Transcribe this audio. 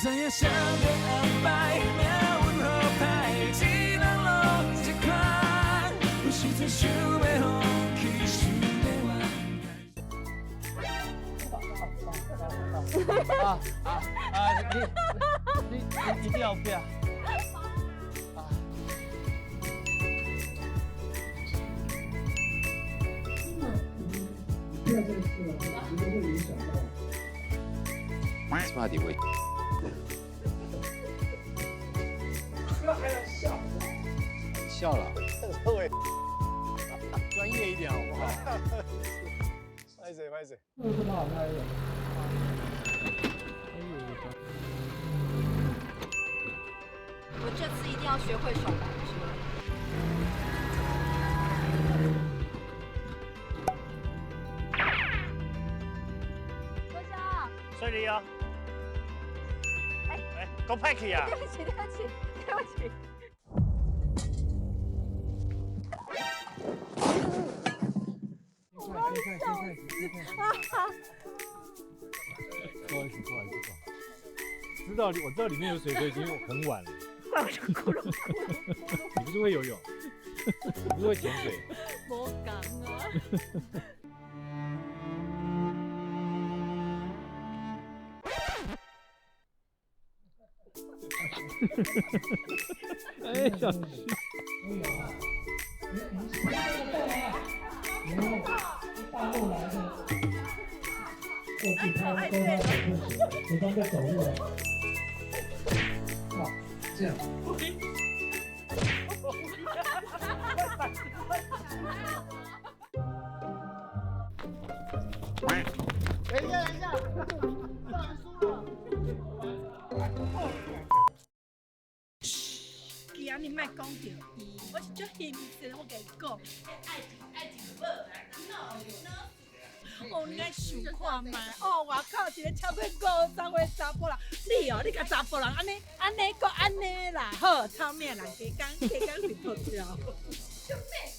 知影啥欲安排，命運好歹，一人攏這款，有時陣想欲放棄，想欲怨。啊啊啊！你你你一定要變。啊！不要再吃了，因為會影響到。这摆伫话。不要還要笑。笑了。專業一點好不好？歹勢歹勢。這個是蠻好拍的。我這次一定要學會手攔車。多謝。水利哦。哎，講歹去啊！對不起，對不起，對不起。我笑死！不好意思，不好意思，不好意思。知道我知道裡面有水，所以已經很晚了。我就哭了。你不是會游泳？你不是會潛水？無講啊！哎，小心！大陸來的，過去他都在走路，我剛在走路了。好，這樣。等一下，等一下，上輸了。今仔日莫講著伊，我是足欣賞，我共伊講，愛情愛情就無啊，no no。哦，你愛想看覓？哦，外口一个超過50歲查埔人，你哦，你共查埔人按呢按呢閣按呢啦，好，臭命人加工加工是脫掉。做咩？